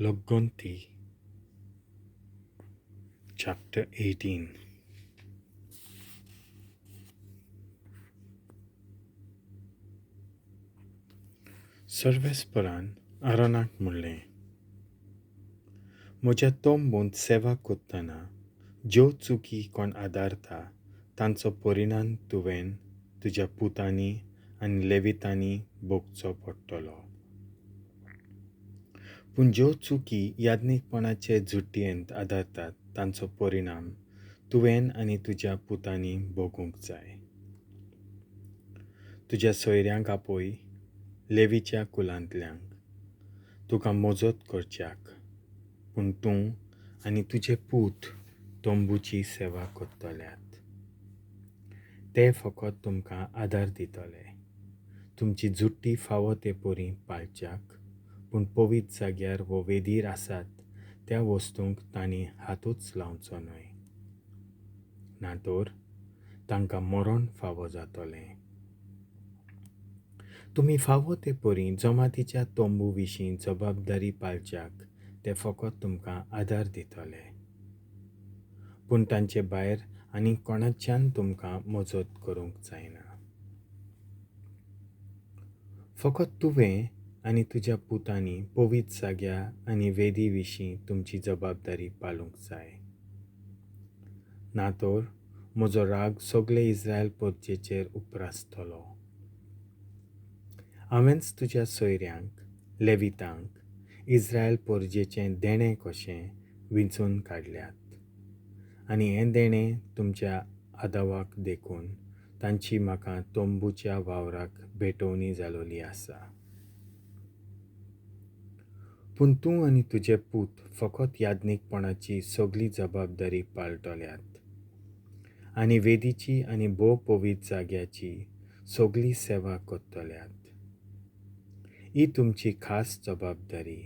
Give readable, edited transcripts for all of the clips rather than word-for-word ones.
लोकगोंती chapter 18. सर्वेस्परान आरोनाक म्हणलें, म्हज्या तंबूंत सेवा करतना ज्यो चुकी कोण आदारता तांचो परिणाम तुवें तुज्या पुतांनी आनी लेवितांनी भोगचो पडटलो. पूण ज्यो चुकी याज्ञीकपणाचे झुट्टयेंत आदारतात तांचो परिणाम तुवें आनी तुज्या पुतांनी भोगूंक जाय. तुज्या सोयऱ्यांक आपय, लेवीच्या कुलांतल्यांक, तुका मजत करच्याक, पूण तूं आनी तुजे पूत तंबूची सेवा करतल्यात. ते फकत तुमकां आदार दितले, तुमची जुट्टी फावो ते परी पाळच्याक, पूण पवित्र जाग्यार वो वेदीर आसात त्या वस्तूंक तांणी हातूच लावचो न्हय, ना तर तांकां मरण फावो जातलें. तुमी फावो ते परी जमातीच्या तंबू विशीं जबाबदारी पाळच्याक ते फकत तुमकां आदार दितले, पूण तांचे भायर आनी कोणाच्यान तुमकां मजत करूंक जायना. फकत तुवें आनी तुज्या पुतांनी पवित्र जाग्या आनी वेदी विशीं तुमची जबाबदारी पाळूंक जाय, ना तर म्हजो राग सगळे इस्रायल परजेचेर उप्रासतलो. हांवेंच तुज्या सोयऱ्यांक, लेवितांक, इस्रायल परजेचें देणें कशें विंचून काडल्यात आनी हें देणें तुमच्या आदावाक देखून तांची म्हाका तंबूच्या वावराक भेटवणी जालोली आसा. पूण तूं आनी तुजे पूत फकत याज्ञीकपणाची सगळी जबाबदारी पाळटल्यात आनी वेदीची आनी भोव पवित्र जाग्याची सगळी सेवा करतल्यात. ही तुमची खास जबाबदारी,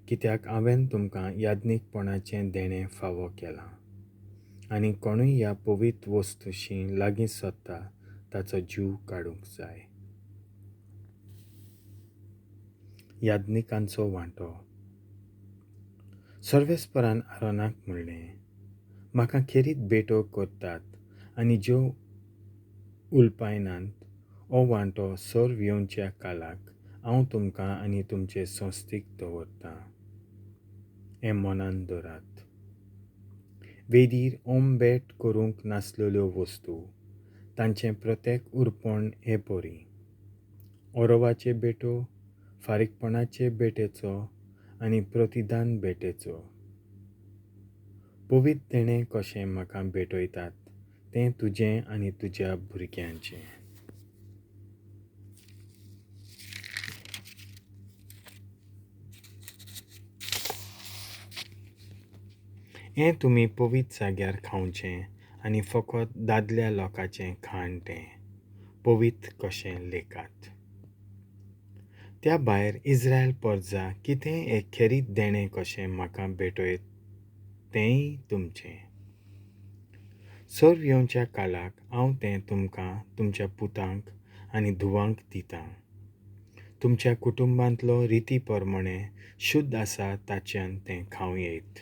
कित्याक हांवें तुमकां याज्ञीकपणाचें देणें फावो केलां आनी कोणूय ह्या पवित्र वस्तूशी लागीं सरता ताचो जीव काडूंक जाय. याज्ञिकांचो वांटो. सर्वेस्परान आरोनाक म्हणलें, म्हाका खेरीत भेटो करतात आनी ज्यो उलपायनात हो वांटो सर्व येवच्या कालाक हांव तुमकां आनी तुमचे संस्थीक दवरतां, हें मनान दवरात. वेदीर ओम भेट करूंक नासलेल्यो वस्तू तांचें प्रत्येक उरपण हे परी ओरोवाचे भेटो, फारीकपणाचे भेटेचो आनी प्रतिदान भेटेचो. पवित्र देणें कशें म्हाका भेटयतात तें तुजें आनी तुज्या भुरग्यांचें. हें तुमी पवित्र जाग्यार खावचें आनी फकत दादल्या लोकांचें खाण तें पवित्र कशें लेखात. त्या भायर इस्रायल परजा कितेंय एक खेरीत देणें कशें म्हाका भेटयत तेंय तुमचें. सर्व येवच्या काळाक हांव तें तुमकां, तुमच्या पुतांक आनी धुवांक दितां. तुमच्या कुटुंबांतलो रिती प्रमाणें शुद्ध आसा ताच्यान तें खावं येत.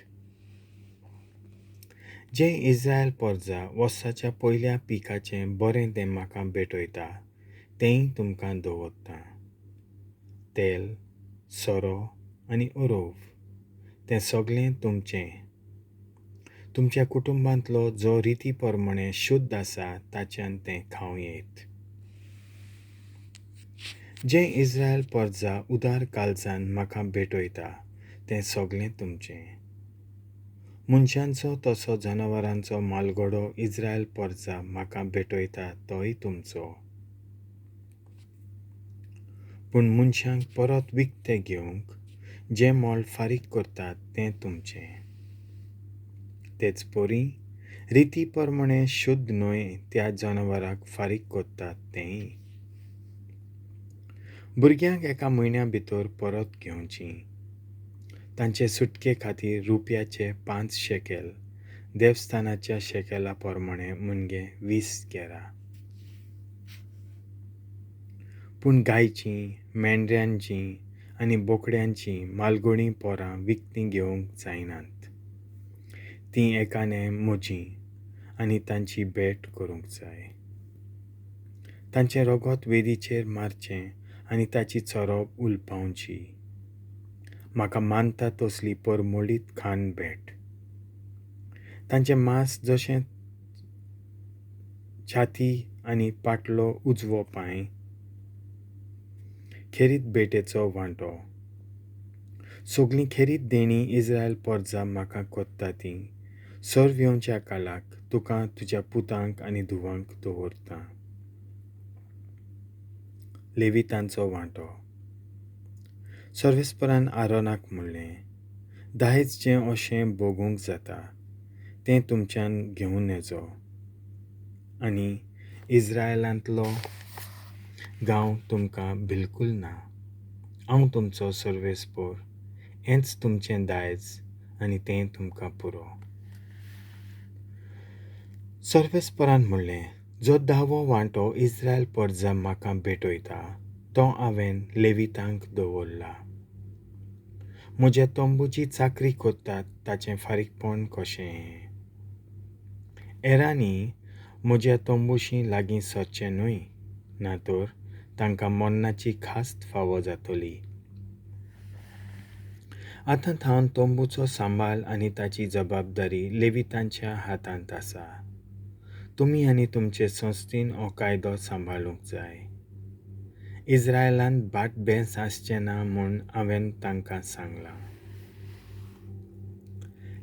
जें इस्रायल परजा वर्साच्या पयल्या पिकाचें बरें तें म्हाका भेटयता तेंय तुमकां दवरतां. तेल, सोरो आनी ओरोव तें सगळें तुमचें. तुमच्या कुटुंबांतलो जो रिती प्रमाणें शुद्ध आसा ताच्यान तें खावं येत. जें इस्रायल परजा उदार काळजान म्हाका भेटयता तें सगळें तुमचें. मनशांचो तसो जनावरांचो मालगडो इस्रायल परजा म्हाका भेटयता तोय तुमचो. पूण मनशांक परत विकतें घेवंक जें मोल फारीक करतात तें तुमचें. तेच परी रिती प्रमाणें शुद्ध न्हय त्या जनावराक फारीक करतात तेंय. भुरग्यांक एका म्हयन्या भितर परत घेवचीं. तांचे सुटके खातीर रुपयाचे 5 शेकेल, देवस्थानाच्या शेकेला प्रमाणें म्हणजे 20 गेरा. पूण गायचीं, मेंढऱ्यांचीं आनी बोकड्यांचीं मालगोणी पोरां विकतीं घेवंक जायनात. तीं एकाने म्हजीं आनी तांची भेट करूंक जाय. तांचें रगत वेदीचेर मारचें आनी ताची चरोब उलपावची. म्हाका मानता तसली परमळीत खाण भेट. तांचें मांस जशें छाती आनी पाटलो उजवो पांय खेरीत भेटेचो वांटो. सगलीं खेरीत देणीं इस्रायल पोरजा म्हाका कोत्ता तीं सर्व येवच्या काळाक तुका तुज्या पुतांक आनी धुवांक दवरता. लेवितांचो वांटो. सर्वेस्परान आरोनाक म्हणलें, दायज जें अशें भोगूंक जाता तें तुमच्यान घेवं नजो आनी इस्रायलांतलो गांव तुमकां बिलकूल ना. हांव तुमचो सर्वेस्पर, हेंच तुमचें दायज आनी तें तुमकां पुरो. सर्वेस्परान म्हणलें, जो दावो वांटो इस्रायल परजा म्हाका भेटयता तो हांवें लेवितांक दवरला. म्हज्या तंबूची चाकरी करतात ताचें फारीकपण कशें हें? हेरांनी म्हज्या तंबूशी लागीं सरचें न्हय, ना तर तांकां मरणाची खास्त फावो जातली. आतां थावन तंबूचो सांबाळ आनी ताची जबाबदारी लेवितांच्या हातांत आसा. तुमी आनी तुमचे संस्थेन हो कायदो सांबाळूंक जाय. इस्रायलांत भाट बेंस आसचें ना म्हूण हांवें तांकां सांगलां.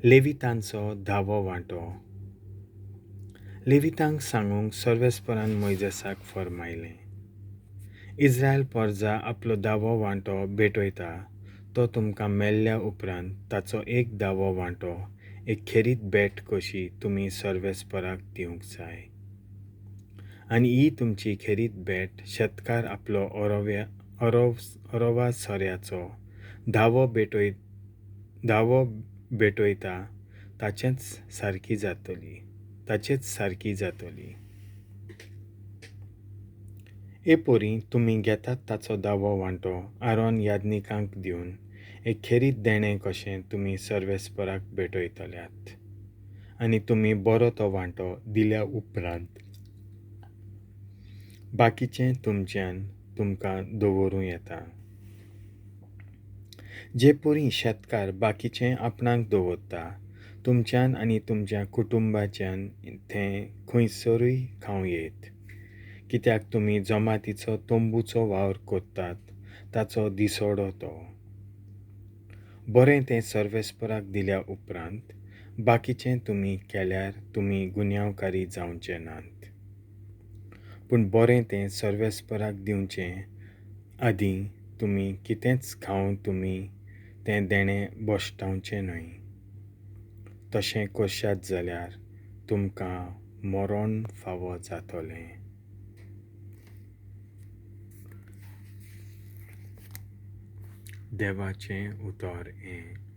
लेवितांचो धावो वांटो. लेवितांक सांगूंक सर्वेस्परान मोयजेसाक फर्मायलें, इस्रायल पोरजा आपलो दावो वांटो भेटयता तो तुमकां मेल्ल्या उपरांत ताचो एक दावो वांटो एक खेरीत भेट कशी तुमी सर्वेस्पराक दिवंक जाय. आनी ही तुमची खेरीत भेट शेतकार आपलो अरवा सोऱ्याचो धावो भेटयता ताचेच सारकी जातली. हे पोरी तुमी घेतात ताचो दावो वांटो आरोन याज्ञिकांक दिवन एक खेरीत देणें कशें तुमी सर्वेस्पराक भेटयतल्यात. आनी तुमी बरो तो वांटो दिल्या उपरांत बाकीचें तुमच्यान तुमकां दवरूं येता. जे पोरी शेतकार बाकीचें आपणाक दवरता तुमच्यान आनी तुमच्या कुटुंबाच्यान तें खंयसरूय खावं येत, कित्याक तुमी जमातीचो तंबूचो वावर करतात ताचो दिसोडो तो. बरें तें सर्वेस्पराक दिल्या उपरांत बाकीचें तुमी केल्यार तुमी गुन्यांवकारी जावचे नात. पूण बरें तें सर्वेस्पराक दिवचें आदीं तुमी कितेंच खावन तुमी तें देणें भश्टावचें न्हय. तशें करशात जाल्यार तुमकां मरण फावो जातलें. देवाचें उतर हें.